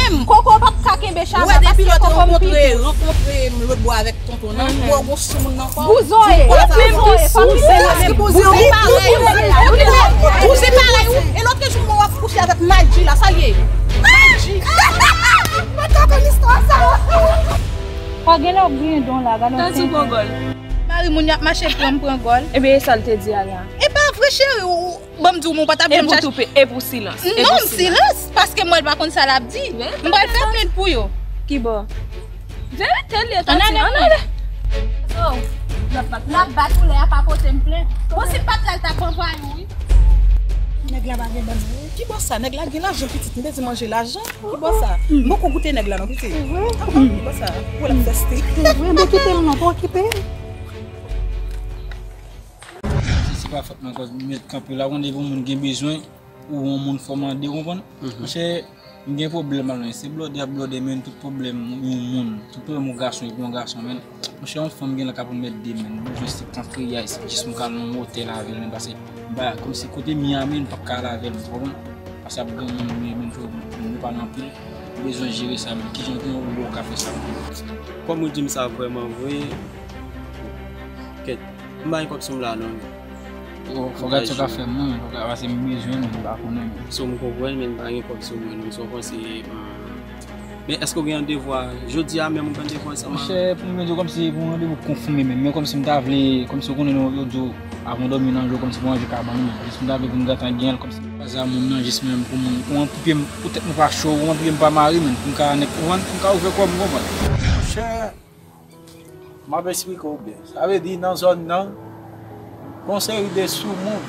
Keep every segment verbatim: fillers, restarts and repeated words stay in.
menm. Koko p ap ka kenbe Ou wè chama depi paske lòt Koko m rankontre, piti. Rankontre m lòt bò avèk tonton nan, Mhm. Bon, bon, sou moun nan kò. Bouzoye, Bouzoye, bouzoye, fòk li bouzoye. Bouzoye, bouzoye, bouzoye, bouzoye, bouzoye. E lòt jou mwen w ap kouche avèk Nadji la, sa l ye? Nadji. Mwen ta konn istwa sa. Pa gen lè w gen don la, gade yon ti. Mari moun y ap mache pran m pran gòl. Ebyen, e sa l te di a la. E pa vre, cheri, ou, ou, ban m di w, mwen pa t ap janm chache. E pou toupe, e pou silans. Non, silans, paske mwen pa konn sa l ap di. M pral fè plent pou yo. Ki bò? Verite l ye, Tati. Ann ale. L ap bat ou lè a pa pote m plent. Bon, si l pa t la, l t ap pran vwayou, wi. Nèg la pa gen baz vre. Ki bò sa? Nèg la gen lajan, pitit. M te di manje lajan. Ki bò sa? M poko goute nèg la non, pitit. Ki bò sa? Pou l ap teste. Se vre, men kite l non, pa okipe l. Se, se pa fòt mwen, kòz m met kanpe la, randevou moun gen bezwen, ou yon moun fò mande, ou konprann? Monchè, m gen pwoblèm avè l, se blòdè ap blòdè, men tout pwoblèm yon moun, tout pwoblèm yon gason, epi yon gason, men, monchè, yon fanm gen la ka pou mèt de men, m bezwen se kanpe, jis m ka al nan yon otèl avè l, men pase, m pa, kòmsi kote m ye a, men m p ap ka al avè l, ou konprann? Pase ap gen moun, men, men, nou pa nan anpil, m bezwen jere sa, men kijan gen yon ou ka fè sa? Kòm ou di m sa vrèman vre, kèt. M pa gen kòb sou m la non. Yo, fò gad sa w ka fè m non, men fò gad pase m bezwen l, men m pa konnen men. So m konprann, men m pa gen kòb sou mwen non. So w panse, hmm. Men èske w gen yon devwa? Jodi a menm ou gen devwa ansanm a? Monchè, pou m di w kòmsi pou yon randevou konfime menm, men kòmsi m ta vle, kòmsi w konnen non, yo di w avan w dòmi nan jou, kòmsi pou w ranje kabann ou menm. Jis m ta vle pou m gentan gen l, kòmsi m kwaze a moun nan, jis menm pou moun, pou m, pou tèt mwen pa cho, pou m pa mare, men pou m ka nèk, pou m ka ouvè kò m, ou konprann? Monchè, m ap esplike w byen. Sa vle di nan zòn nan, gon seri de soumoun.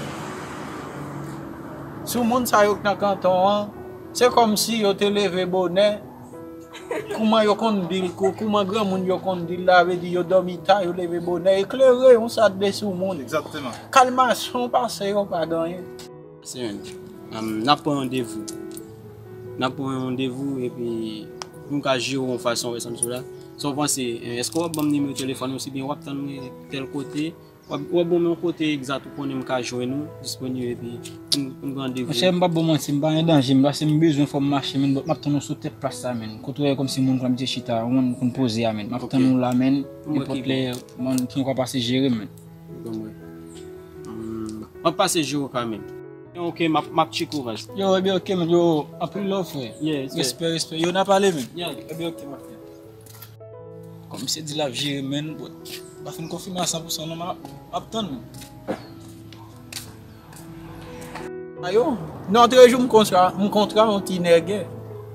Soumoun sa yo k nan kanton an, se kòmsi yo te leve bonè. Kouman yo konn di l, kou-, kouman granmoun yo konn di l la, vle di yo dòmi ta, yo leve bonè, eklere, yon sa de soumoun. Egzakteman. Kalmasyon pase yo pa gen anyen. Se menm. Am, n ap pran randevou. N ap pran randevou epi pou m ka jere w yon fason wè sa m sou la. Sa w panse, eh, èske w ap ban m nimewo telefòn ou, oubyen w ap tann mwen tèl kote? W ap, w ap ban m yon kote egzat ou konnen m ka jwenn ou, disponib epi pou m, pou m pran randevou. Monchè, m p ap ba w manti, m pa gen danje, men pase m bezwen fò m mache, men m ap tann ou sou tèt plas la, men. Kote w wè kòmsi moun konn abitye chita, moun konn poze a, men. M ap tann ou la, men. Nenpòt lè, man, ki kwa pase jere m, men. Bon, mwen. Hmm, m ap pase jere w kanmenm. Ok, m ap, m ap tcheke w, baz. Yo, ebyen, ok, men, yo, anpil love, frè. Respè, respè. Yo, n a pale, men. Ebyen, ok, m ap fè. Kòm misye di l ap jere, men, bon, m pa fin konfime a san pou san, non, m ap, m ap tann, men. Ayo, nan trè jou m kontra, m kontra yon ti nègè.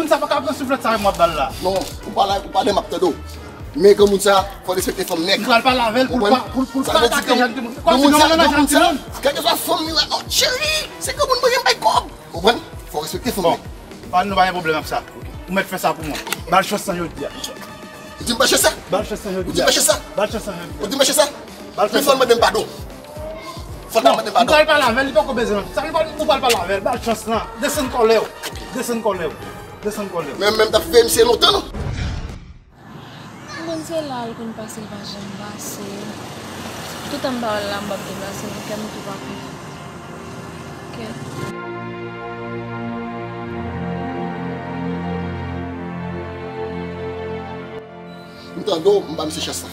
granmoun sa pa ka pran souflèt sa yo m ap ba l la. Non, ou pa la, ou pa nan m ap tande w. Men granmoun sa, fò l respekte fanm nèg. M pral pale avè l pou l pa, pou l, pou l pa atake jèn timoun. Kòmsi granmoun nan jèn timoun. Kèlkeswa fanm li, oh, cheri, se granmoun mwen, m bay kòb. Konprann? Fò respekte fanm nèg. Bon, nou pa gen pwoblèm ak sa. Ou mèt fè sa pou mwen. Ba l chans lan jodi a. Ou di m ba l chans sa? Ba l chans lan jodi a. Ou di m ba l chans sa? Ba l chans lan jodi a. Ou di m ba l chans sa? Ba l chans lan. Men fò l mande m padon. Fò l mande m padon. Bon, m pral pale avè l, li poko bezwen. Sa li pral, nou pral pale avè l. Ba l chans lan. Desann kòlè w. Desann kòlè w. Desann kòlè w. Men, men m t ap fè misye lontan, non? M konn se la l konn pase, l pa janm pase. Toutan m pa wè l la, m p ap deplase, men kè m tou pa kontan. Kè. M tande w, m ba misye chans la.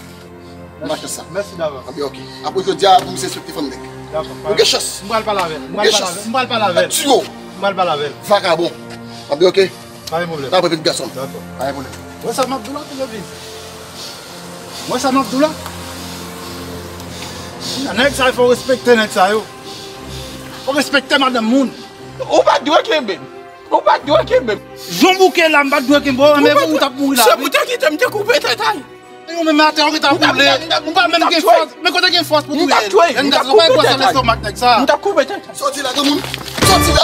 M ba chans la. Mèsi davans. Anben, ok. Apre jodi a, pou misye respekte fanm nèg. Dakò. Ou gen chans. M pral pale avè l. M pral pale avè l. M pral pale avè l. M pral pale avè l. Vakabon. Anben, ok. Pa gen pwoblèm. N ap repete gason. Dakò. Pa gen pwoblèm. Wè sa m ap di w la, tou levi. Wè sa m ap di w la. Nèg sa yo, fò w respekte nèg sa yo. Fò w respekte madanm moun. Ou pa t dwe kenbe m. Ou pa t dwe kenbe m. Jan w bouke la, m pa t dwe kenbe w, men ou t ap mouri la. Se pou w te kite m te koupe tèt a l. E ou menm atè, ou gentan boule. Ou pa menm gen fòs. Men kote gen fòs pou touye l? M t ap koupe tèt a l. M t ap koupe tèt a l. Soti la, granmoun. Soti la.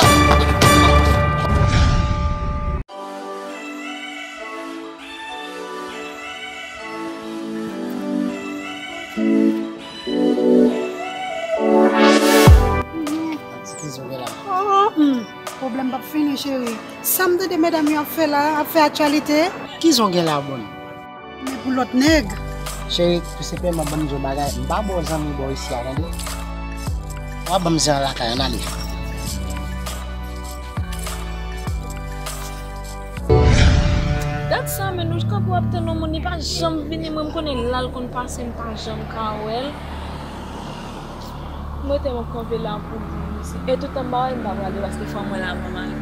Ki zongè la? Oh, hmm. Pwoblèm p ap fini, cheri. Sa m tande medam yo ap fè la, ap fè aktyalite. Ki zongè la, bon? Men pou lòt nèg. Cheri, tou senpleman ban m di w bagay, m pa ba w zanmi bò isi a, tande? W a ban m zen an lakay, ann ale. Dat sa, men nou kanpe w ap tann yon moun, li pa janm vini, mwen m konnen la l konn pase, m pa janm ka wè l. M rete m ap kanpe la pou di misye. E toutan m pa wè l, m pa prale paske fò mwen la avan m ale.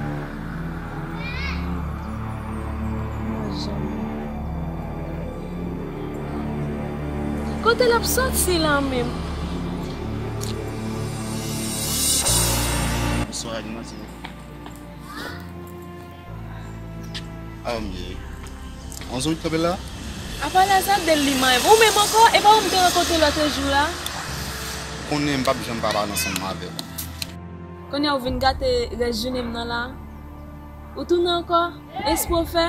Mwen janm. Kote l ap soti la menm? Bonswa, Alina, ti. Ah, m ye. On zon ki kanpe la? Apa Lazare de li manyen. Ou menm ankò? E pa ou m te rankontre lòt jou la? Ou konnen m p ap janm pa pale ansanm avè w. Kounye a ou vin gate rès jounen m nan la? Ou tounen ankò? Espre w fè?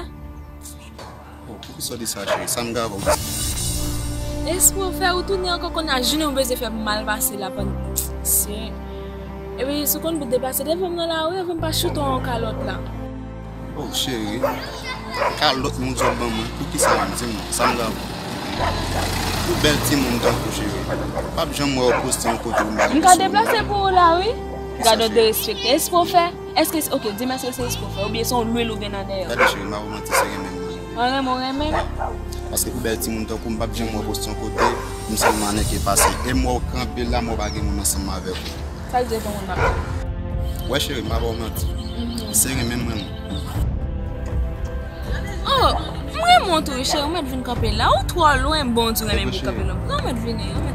Oh, poukisa w di sa, cheri? Sa m gen avè w? Espre w fè, ou tounen ankò, kounye a jounen ou bezwen fè pou m al pase la pandan. Se. Epi, si w konn pou deplase devan m nan lari, epi m pa choute w yon kalòt la. Oh, cheri. Kalòt moun sot ban mwen. Poukisa menm? Di m non. Sa m gen avè w? Ou bèl timoun tankou w, cheri. M p ap janm wè w poste yon kote ou m pa gen. M ka deplase pou ou la, wi. Gade w derespekte. Espre w fè? Èske se, ok, di m èske se espre w fè? Oubyen se yon lwil ou gen nan dèyè w? Gade cheri, m pa ba w manti, se renmen m renmen. Mwen renmen w renmen m? Paske pou bèl timoun tankou m, m p ap janm wè w poste yon kote, m sèlman nèke pase. E m wè w kanpe la, m wè w pa gen moun ansanm avè w. Sa k di w fè moun m ap Wè cheri, m pa ba w manti. Se renmen m renmen. Oh, m renmen w tou, cheri, ou mèt vin kanpe la. Ou twò lwen, bon, ou renmen pou kanpe la. Non, ou mèt vini, ou